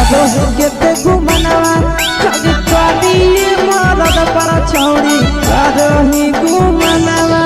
कारो केते गुमनवा अगे करी मरद पर छौरी कारो ही गुमनवा।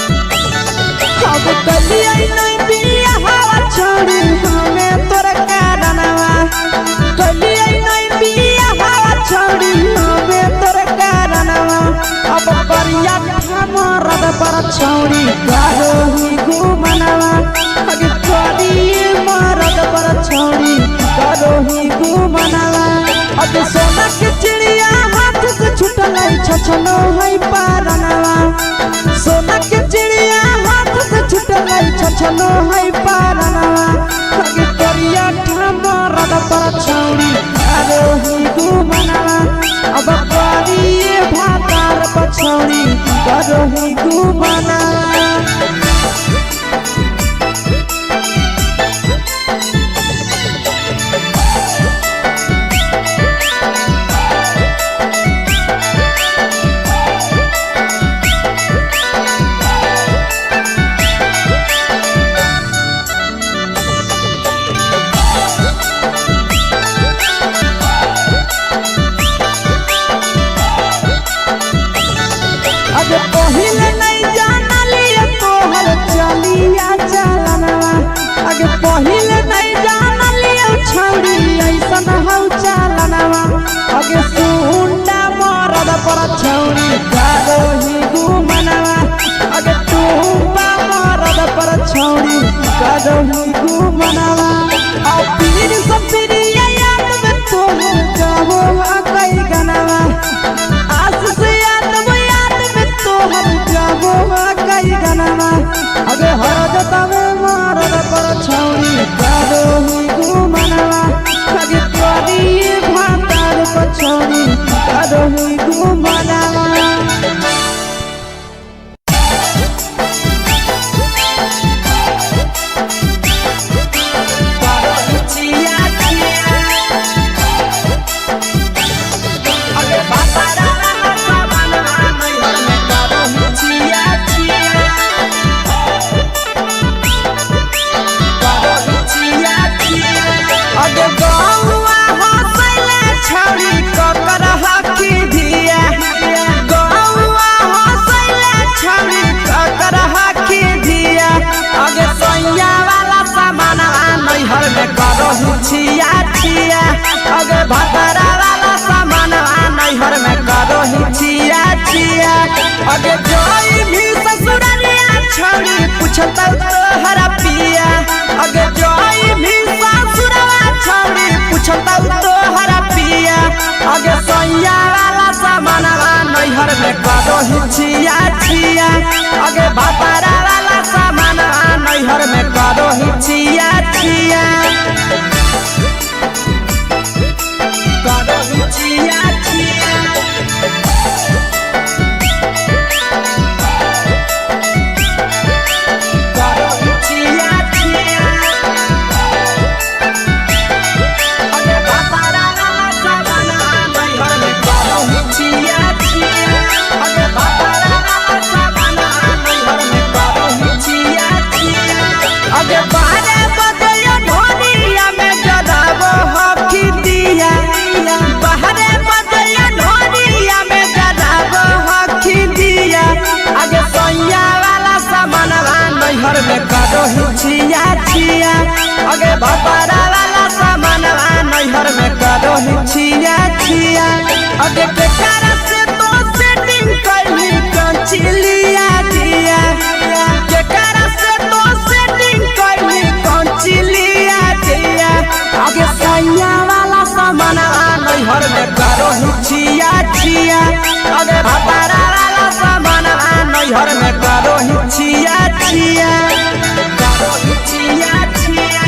अब कलिया नहीं बिया हवा छोड़ी हमें तोर कारणवा कलिया नहीं बिया हवा छोड़ी हमें तोर कारणवा अब करिया मरद पर छोड़ी कारो ही गुमनवा अगे करिए मरद पर छोड़ी कारो ही गुमनवा। अब सोना के चिड़िया हाथ से छुटल छछनो है पारनवा सोना के चिड़िया हाथ से छुटल छछनो है पारनवा अगे करिया मरद पर छौरी कारो ही गुमनवा अब करिए भातार पर छौरी कारो ही गुमनवा। अब पहिले नहीं जानली तोहर चलिया चलनवा अगे पहिले नहीं जानली छौरी ऐसन हौ चलनवा अगे सुंडा मरद पर छौरी कारो ही गुमनवा अगे टूपा मरद पर छौरी कारो ही गुमनवा। आ पीर सपिरिया याद में तोहर गावो आ कई गनवा आस से याद में याद में तोहर गावो आ कई गनवा अगे हर जतावे मरद पर छौरी कारो ही गुमनवा अगे करिए भातार पर छौरी कारो ही गुमनवा। अगे गौआ हंसैले छौरी ककर हकी धिया गौआ हंसैले छौरी ककर हकी धिया अगे सैया वाला सामानवा नैहर में करहु छिया छिया अगे भतरा वाला सामानवा नैहर में करहु छिया छिया अगे जोई भी ससुरलिया छौरी पुछतौ तोहरा पिया अगे जोई भी ससुरवा छौरी पुछतौ तोहरा पिया अगे सैया वाला सामानवा नैहर में करहु छिया छिया अगे भतरा वाला सामानवा नैहर में करहु छिया छिया करहु छिया छिया करहु छिया छिया अगे भतरा वाला सामानवा नैहर में करहु छिया छिया अगे भतरा वाला सामानवा नैहर में करहु छिया छिया अगे बारे बजैया ढोलिया में जराबो हकी दिया बाहरे बजैया ढोलिया में जराबो हकी दिया अगे सैया वाला सामानवा नैहर में करहु छिया छिया अगे भतरा वाला सामानवा नैहर में करहु छिया छिया अगे केकरा से तो सेटिंग कैली कंचिलिया दिया केकरा से तो सेटिंग कैली कंचिलिया दिया अगे सैया वाला सामानवा नैहर में करहु छिया छिया अगे भतरा वाला सामानवा नैहर में करहु छिया छिया करहु छिया छिया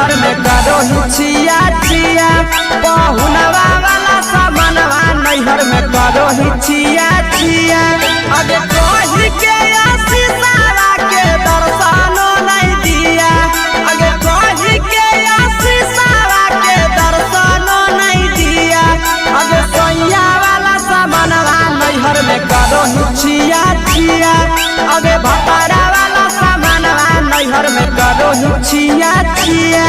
नैहर में करो ही छिया छिया। पहुनवा वाला सामानवा नैहर में करो ही छिया छिया। अगे कही के आशीषावा के दर्शनो नहीं दिया। अगे कही के आशीषावा के दर्शनो नहीं दिया। अगे सैया वाला सामानवा नैहर में करो ही छिया छिया। अगे भतारा वाला सामानवा नैहर में करो ही छिया छिया।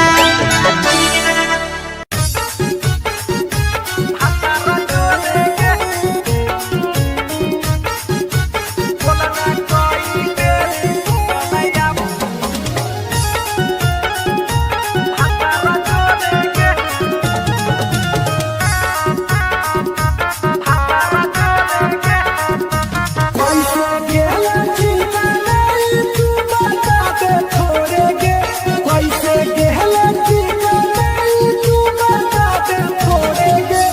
कैसे गेला चिंता नहीं तू बता दे छोड़े गे। कैसे गेला चिंता नहीं तू बता दे छोड़े गे।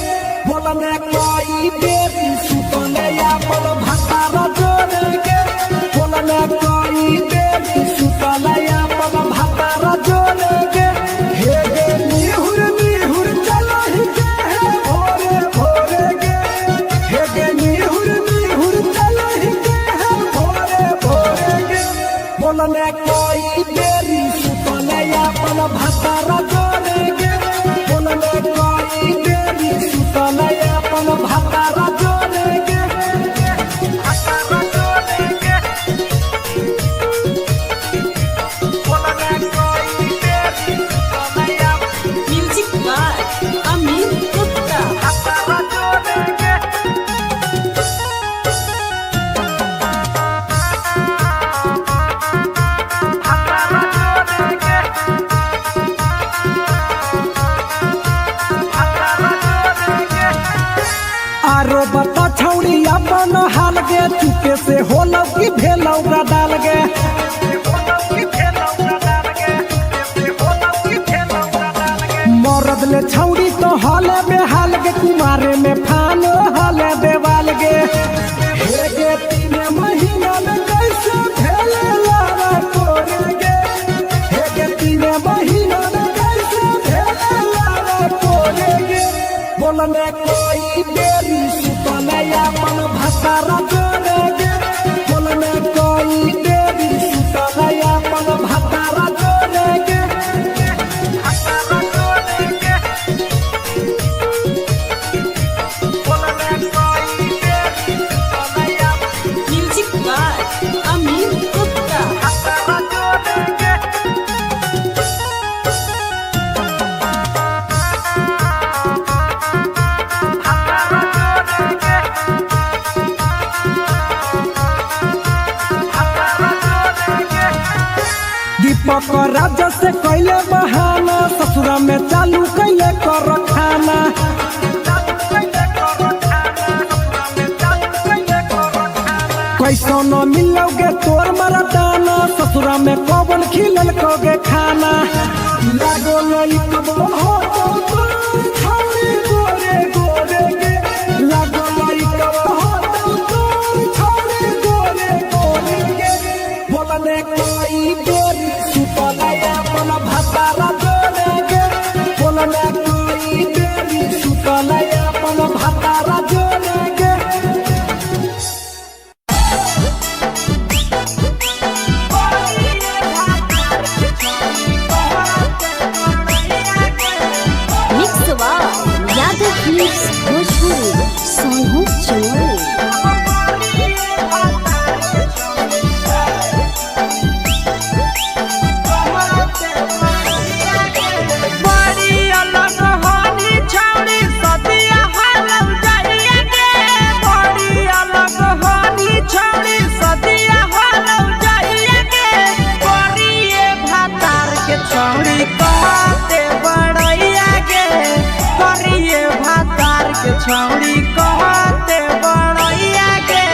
बोलने कोई बेरी सुतने अपन भतारा जोड़े गे। बोलने कोई बेरी सुतने अपन भतारा जोड़े गे। हे गे निहुर निहुर चलो ही गे हे भोरे भोरे गे। हे गे निहुर निहुर चलो ही गे हे भोरे भोरे गे। बोलने कोई बेरी सुतने अपन भतारा जोड़े गे। बोलने कोई बेरी सुतने अपन भतारा जोड़े गे। भतारा जोड़े गे। बोलने कोई बेरी सुतने अपन म्यूजिक बाय अमित गुप्ता। भतारा जोड़े गे। आरो बता छौड़ी अपन हाल गे। चुपे से होलौ की भेलौ डाल गे। मरद ले छौड़ी तो हाले बेहाल गे। कुमारे में फानो हाले देवाल गे। हे गे तीन महीना में कैसे भेले लारा तोरे गे। हे गे तीन महीना में कैसे भेले लारा तोरे गे। बोलने कोई बेरी सुतने अपन भतारा जोड़े गे। बोलने कोई बेरी सुतने अपन भतारा जोड़े गे। भतारा जोड़े गे। बोलने कोई बेरी सुतने अपन म्यूजिक बाय अमित गुप्ता। भतारा जोड़े गे। दीपक राजा से कैले बहाना। ससुरा में चालू कैले कर खाना। कैसो न मिलोगे तोर मरदाना। ससुरा में कौन खिलल कोगे खाना। लागो लइकबो हो तो तोर छौरी गोरे गोरे गे। लागो लइकबो हो तो तोर छौरी गोरे गोरे गे। बोलने कोई बेरी सुतने अपन भतारा जोड़े गे। बोलने कोई बेरी सुतने अपन भतारा जोड़े गे। Mix by Yadav films Bhojpuri Sonu Chamoli. बड़ी अलग होनी छौड़ी सदिया हालौ जाइए गे। बड़ी अलग होनी छौड़ी सदिया हालौ जाइए गे। करिए भातार के छौड़ी कहते बड़ैया गे। करिए भातार के छौड़ी कहते बड़ैया गे।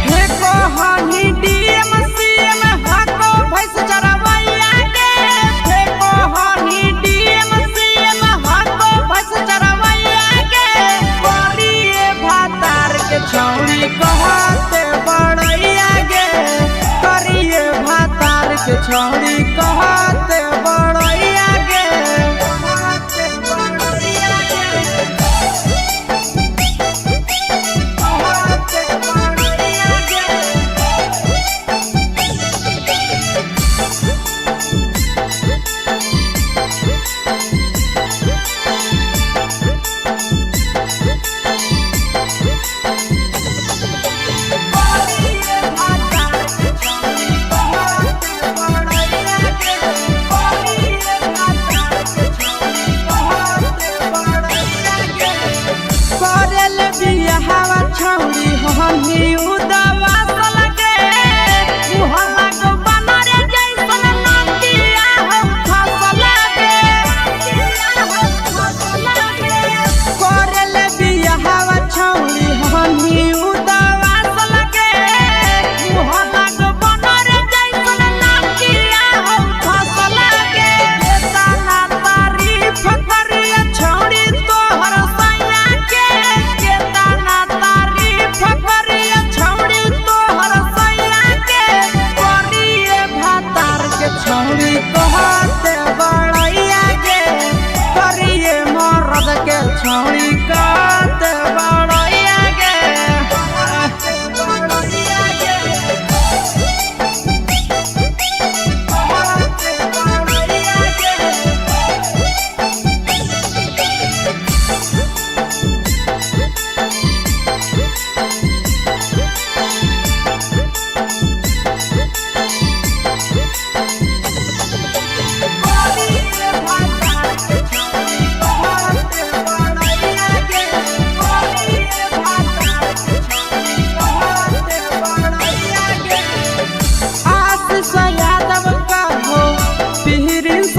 फेको हनी डीएम सीएम हाको भैंस चरवैया गे। फेको हनी डीएम सीएम हाको भैंस चरवैया गे। करिए भातार के छौड़ी कहते बड़ैया गे। करिए भातार के छौड़ी कहते बड़ैया गे।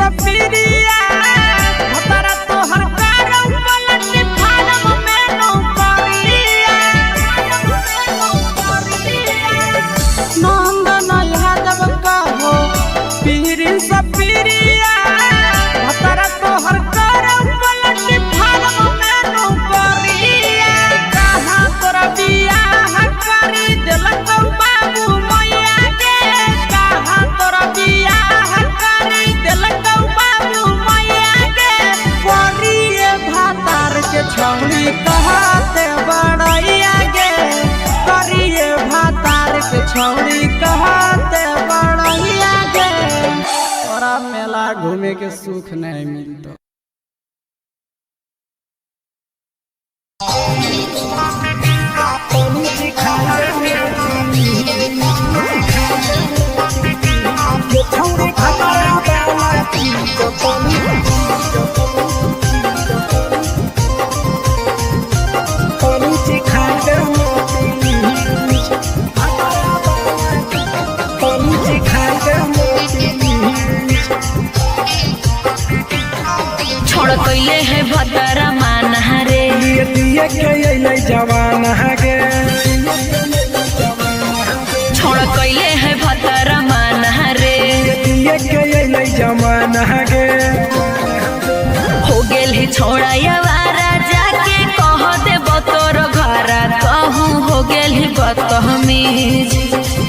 सपीरिया भतरा तोहर कारौ पलट फारम में नौकरिया। नंदन यादव कहो पीरी सपीरिया भतरा तोहर कारौ पलट फारम में नौकरिया। कहाँ तोरा बियाह करी देलक बाबू मैया गे, कहाँ तोरा बियाह करी देलक बाबू मैया गे। करिए भातार के छौड़ी कहते बड़ैया गे, करिए भातार के छौड़ी कहते बड़ैया गे। तोरा मेला घूमे के सुख नहीं मिलतो। छोड़ कैले है भतरा माना रे, लिए दिए के अइलै जवान गे। छोड़ कैले है भतरा माना रे, दिए के अइलै जवान गे। हो गेल है छोड़ा यवारा जाके कह दे तोर घरा कहूँ हो गेल है बदतमीज।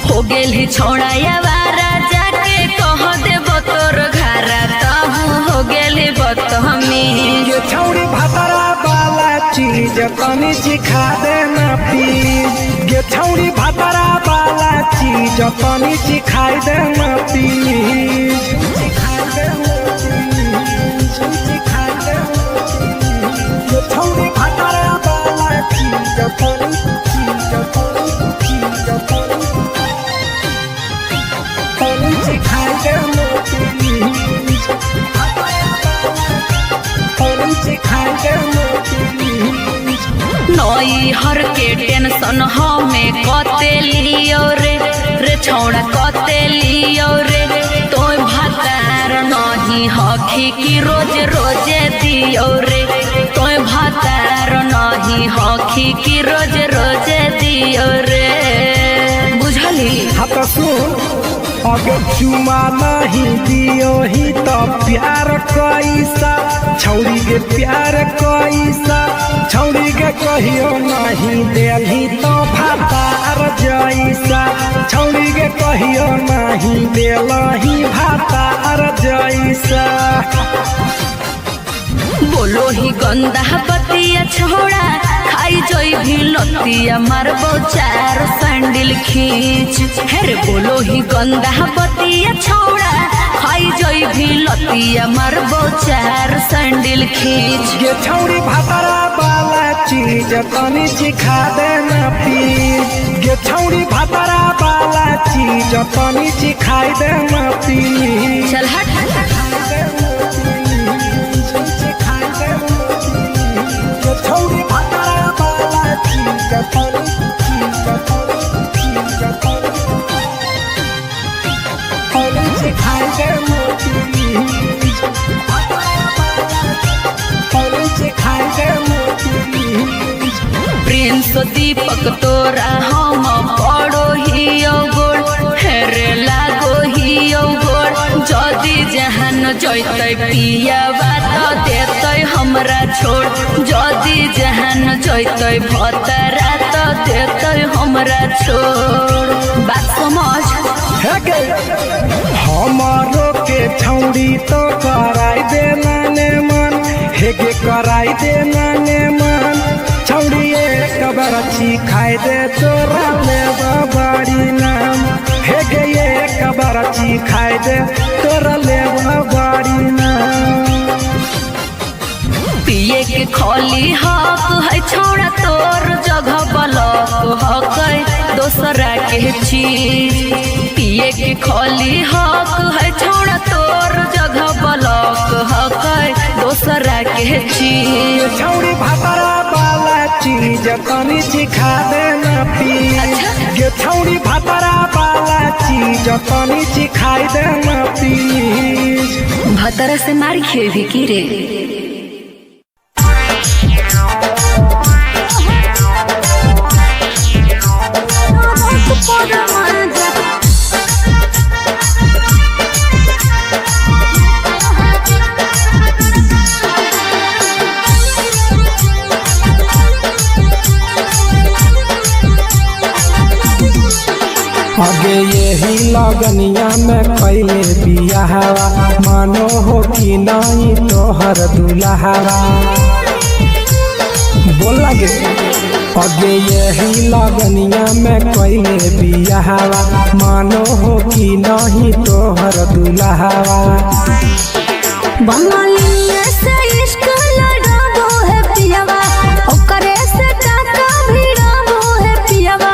हो गेल है छोड़ा यवारा जाके कह दे तोर घरा कहूँ हो गेल है बदतमीज। ये छौड़ी भतरा वाला चीज तनी सिखा देना प्लीज। ये छौड़ी भतरा वाला चीज तनी सिखाई देना प्लीज। ये छौड़ी भतरा वाला चीज तनी चीज तनी चीज तनी तनी सिखाई देना प्लीज। तनी सिखाई देना प्लीज। नई हर के टेंशन हमें कते लियो रे, रे छौड़ा कते लियो रे। तोय भातार नहीं हखी की रोज रोजे दियो रे, तोय भातार नहीं हखी की रोज रोजे दियो रे। बुझली? हाँ तो सुन, अगर चुमा नहीं दियो ही तो प्यार कैसा छौड़ी के प्यार कैसा छौड़ी के कहियो नहीं देलही तो भातार जैसा छौड़ी के कहियो नहीं देलही भातार जैसा। बोलो ही गंदा बतिया छोड़ा खाई जोई भी लतिया मारबो चार सैंडल खींच। हेरे बोलो ही गंदा बतिया छोड़ा खाई जोई भी लतिया मारबो चार सैंडल खींच। ये छौड़ी भातारा वाला चीज तनी सिखा देना प्लीज। ये छौड़ी भातारा वाला चीज तनी सिखाई देना प्लीज। चल हट। ये छौड़ी भातारा वाला चीज तनी चीज तनी चीज तनी तनी सिखाई देना प्लीज। तनी सिखाई देना प्लीज। प्रिंस दीपक तोरा हम पड़ो हियो गोड़, हेरे लागो हियो गोड़। जदि जहान जैतै पियावा त देतै हमरा छोड़, जदि जहान जैतै भतरा त देतै हमरा छोड़। बात समझ। हे गे हमारो के छौड़ी तो कराई दे नाने मन, हे गे कराई दे नाने मन। छौड़ी एक बार खाई दे तोरा ले बाड़ी नाम, हे गे एक बार खाई दे तोरा ले बाड़ी नाम। पिए के खोली हक है छोड़ा तोर जगह बलक हक है दोसरा के चीज। पिए के खोली हक है छोड़ा तोर जगह बलक हक है दोसरा के चीज। छौड़ी भातरा वाला चीज तनी चिखा देना प्लीज। गे छौड़ी भातरा वाला चीज तनी चिखाई देना प्लीज। भतरा से मार खेबी की रे? आगे यही लगनिया में कैले बियाहवा, मानो हो कि नहीं तोहर दुल्हावा। बोल लगे। आगे यही लगनिया में कैले बियाहवा, मानो हो कि नहीं तोहर दुल्हावा। बंगालिया से इश्क लड़ाबो है पियावा, ओकरे से टाका भिड़ाबो है पियावा।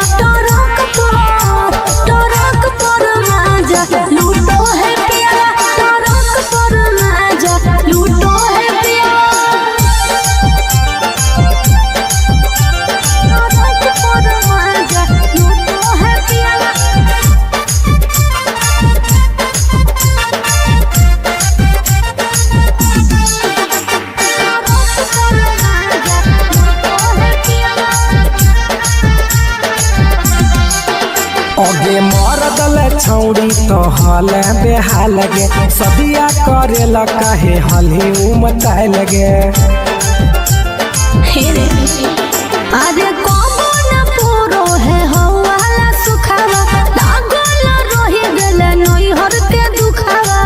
टरक पर माजा लूटो है पियावा, टरक पर माजा लूटो है पियावा, टरक पर माजा लूटो है पियावा। अगे मरदल छौड़ी तो हल बेहाल गे, सदिया करेला काहे हलही उमताए लगे। अरे कबो न पूरो है हवाला सुखावा, लागल रही गेल नैहर के दुखावा।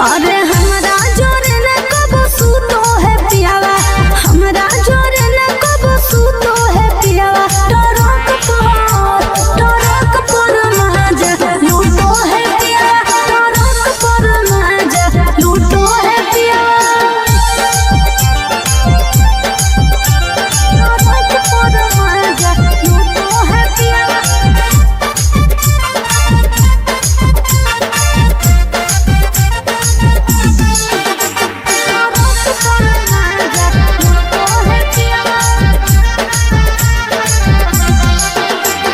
अरे हमरा जोरे न कबो सूतो है पियावा, हमरा जोरे न कबो सूतो है पियावा। टरक पर माजा लूटो है पियावा, टरक पर माजा लूटो है पियावा, टरक पर माजा लूटो है पियावा। टरक पर माजा लूटो है पियावा।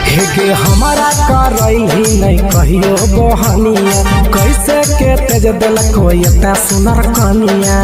हेगे हमारा करैली नहीं कहियो बहनिया, कैसे के तेज देलक एता सुनर कनिया।